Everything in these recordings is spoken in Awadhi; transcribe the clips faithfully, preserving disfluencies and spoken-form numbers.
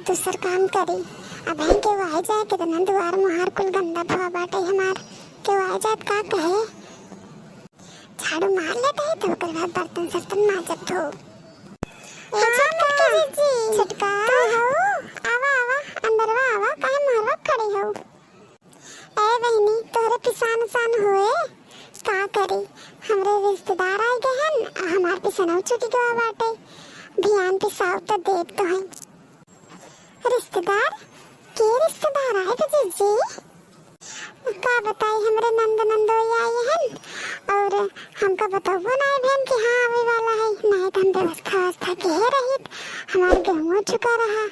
दूसर काम करी। अबहीं केहू आइ जाए, कितना दुआर मुहार कुल गंदा भवा बाटे हमार। केहू आइ जाए त का कहे? झाड़ू मार लेत ही तो ओकर बाद बर्तन सर्तन माजत हो। ए हाँ, छोटका, मोटकी जीजी। छोटका। तू हऊ? आवा, आवा, अंदरवा आवा, काहे मुहरवा खड़ी हऊ? ए बहिनी, तोहरे पिसान उसान होए? का करी, हमरे रिश्तेदार आइ गए हन, आ हमार पिसनऊ छूटि गवा बाटे। भियान पिसाउ त देब तोहई। रिश्तेदार? के रिश्तेदार आए बे जीजी? का बताई, हमरे नंद नंदोई आए हन और हमका बतउबो नाई भेन कि हाँ आवे वाला है, नाई त हम व्यवस्था व्यवस्था किहे रहित। हमार गेहूँ चुका रहा,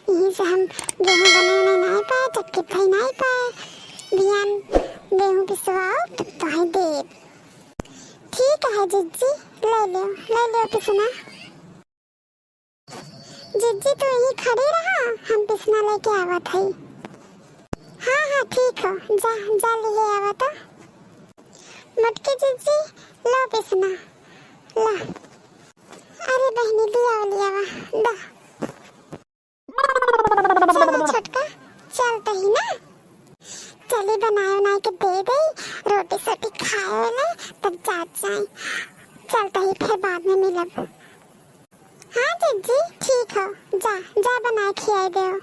यही से हम गेहूँ बने नहीं, नाई पाए, चक्की भाई नाई पाए। बिहान गेहूँ पिसवाओ त तोहई देब। ठीक है जिज्जी, ले लो, ले लो पिसना। जिज्जी, तू यहीं खड़ी रहा, हम पिसना लेके आवत हई। हाँ, हाँ, ठीक हो, जा, जा लिहे आवा तो। मोटकी जिज्जी, लो पिसना, ला। अरे बहिनी, लियावा, लियावा, दा। चलो छोटका, चलत ही ना। चली बनाए उनाए के दे दे, रोटी सोटी खाए वाला, तब जात जाए। चलत ही, फिर बाद में मिलब। हाँ जिज्जी, ठीक हो, जा, जा बनाए खियाए देव।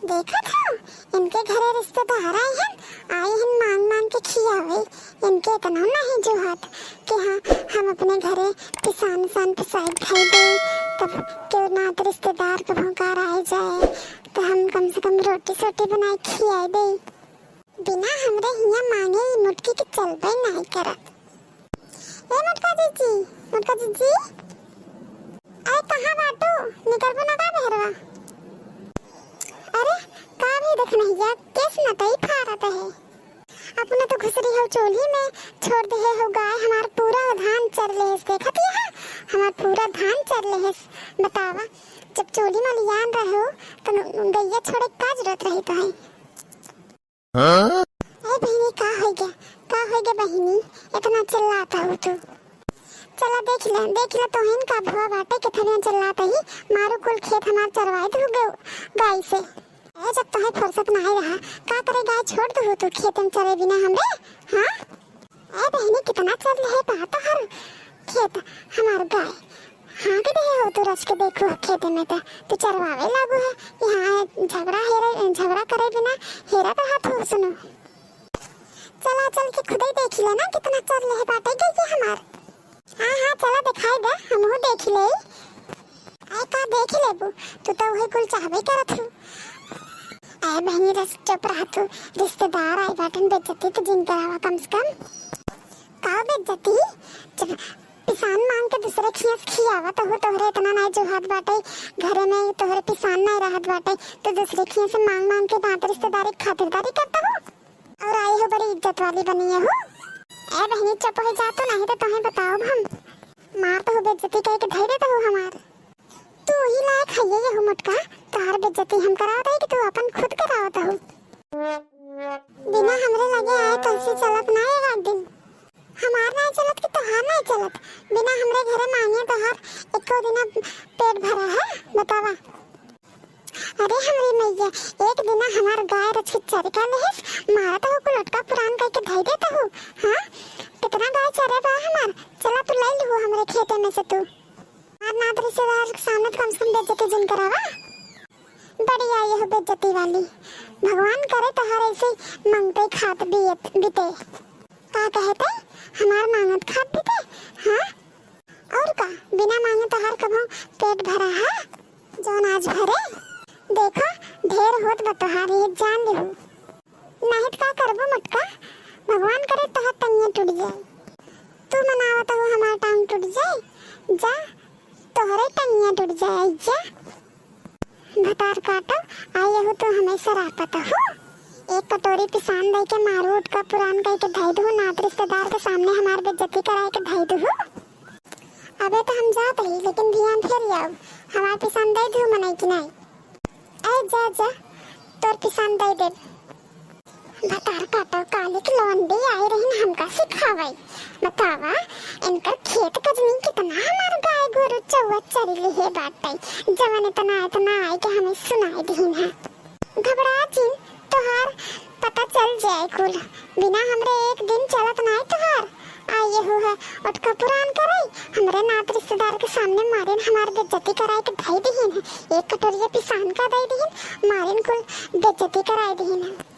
देखत हो, इनके घरे रिश्तेदार आए हन, आए हन मांग मांग के खियावे। इनके इतना नहीं जोहत कि हाँ, हम अपने घरे पिसान उसान पिसाई खाई दे, तब केहू नात रिश्तेदार कभों कार आए जाए, तो हम कम से कम रोटी सोटी बनाए खियाए दे। बिना हमरे हियां मांगे ई मोटकी के चलबे नाई करत। ए मोटका जीजी, मोटका जीजी, अरे कहाँ बाटू? निकलबू ना का बहरवा? अरे का भी देख नहीं जा, केस नटई फारत है। अपना तो घुसरी हो चूल्ही में, छोड़ दे हो गाय, हमार पूरा धान चर लेहेस। देखत ही है, हमार पूरा धान चर लेहेस। बतावा, जब चूल्ही में लियान रहो तो गैया छोड़े का जरूरत रही तो है? हाँ? ए बहिनी, का होइ गया? का होइ गया बहिनी? इतना चिल्लात हऊ तू। चला देख ले, देख ले तोहिन का भवा बाटे, कितना चिल्लात ही। मारू कुल खेत हमार चरवाई दू गौ-, गाय से। ए, जब तोहे फुर्सत नाई रहा, का करे गाय छोड़ दू तू खेत में चरे बिना हमरे? हाँ? ए बहिनी, कितना चर लेहे बा तोहर खेत हमार गाय। हाँक देहे हो तू रच के देखू खेते में त तू चरवावे लागू है। यहाँ झगड़ा हेरे, झगड़ा करे बिना हेरत रहत हो सुनो। चला चल के खुदे देखी ले ना कितना चर लेहे बाटे गइया हमार। हाँ, हाँ, चला देखाई दे, हमहू देखी ले। आय का देखी लेबू, तू तो उहे कुल चाहबे करत हू। आय बहिनी रस चुप रह तू, रिश्तेदार आए बाटन, बेइज्जती तो जिन करावा कम से कम। का बेइज्जती? जब पिसान मांग के दूसरे खिया से खियावत हो, तोहरे इतना नाई जोहात बाटे, घरे में तोहरे पिसान नाई रहत बाटे, तो दूसरे खिया से मांग मांग के नात रिश्तेदारी खातिरदारी करता हो। और आई हो बड़ी इज्जत वाली बनी है हो। ए बहिनी चुप हो जा तू, नहीं तो तोहे बताओ हम। मार तो हो बेइज्जती कह के धई देता हो हमार। तू ही लायक है ये हो मोटका, तोहार बेइज्जती हम करावत है कि तू अपन खुद करावत हो। बिना हमरे लगे आए तुलसी चलत ना एक आध दिन। हमार ना चलत कि तोहार ना चलत? बिना हमरे घरे मानिए तोहार एको दिना पेट भरा है? बतावा। अरे हमरी मैया, एक दिना हमार गाय रछित चरिका लेहिस, मारत हो कुलोटका पुरान कह के धई देत हो। हाँ, कितना गाय चरे बा हमार, चला तू ले लिहू हमरे खेते में से तू। हमार नात रिश्तेदार के सामने तो कम से कम बेइज्जती जिन करावा। बड़ी आई हो बेइज्जती वाली। भगवान करे तोहर ऐसे मंगते खात बियत, बिते। का कहते? हमार मांगत खात बिते? हाँ? और का? बिना मांगे तोहर कभो पेट भरा है? जौन आज भरे? देखो, ढेर होत बा तोहार, ये जान लिहू। नाहीं त का करबो मोटका? भगवान करे तोहर टंगिया टूट जाए। तू मनावत हो हमार टांग टूट जाए? जा, तोहरे टंगिया टूट जाए, जा। भतार काटो, आई यहू तू हमें सरापत हो। एक कटोरी पिसान दे के मारू उठका पुरान कह के धई दू, नात रिश्तेदार के सामने हमार बेइज्जती कराए के धई दू। अबे तो हम जात ही, लेकिन ध्यान फेर आओ, हमार पिसान दे दू मनई की नाई। ए जा, जा, तोर पिसान दे दे। भतार काटो, काली के लौंडी आई रही हमका सिखावे। बतावा, इनकर खेत कजनी कितना हमार गाय गोरू चौवा चली लिहे बाटइ, जवन इतना इतना आइ के हमें सुनाइ दिहिन है। घबरा जिन, तोहार पता चल जाए कुल। बिना हमरे एक दिन चलत नाइ तोहार। आ यहू है ओटका पुरान करइ, हमरे नात रिश्तेदार के सामने मारिन हमार बेइज्जती कराइ के धइ दिहिन है। एक कटोरिया पिसान का दइ दिहिन, मारिन कुल बेइज्जती कराइ दिहिन है।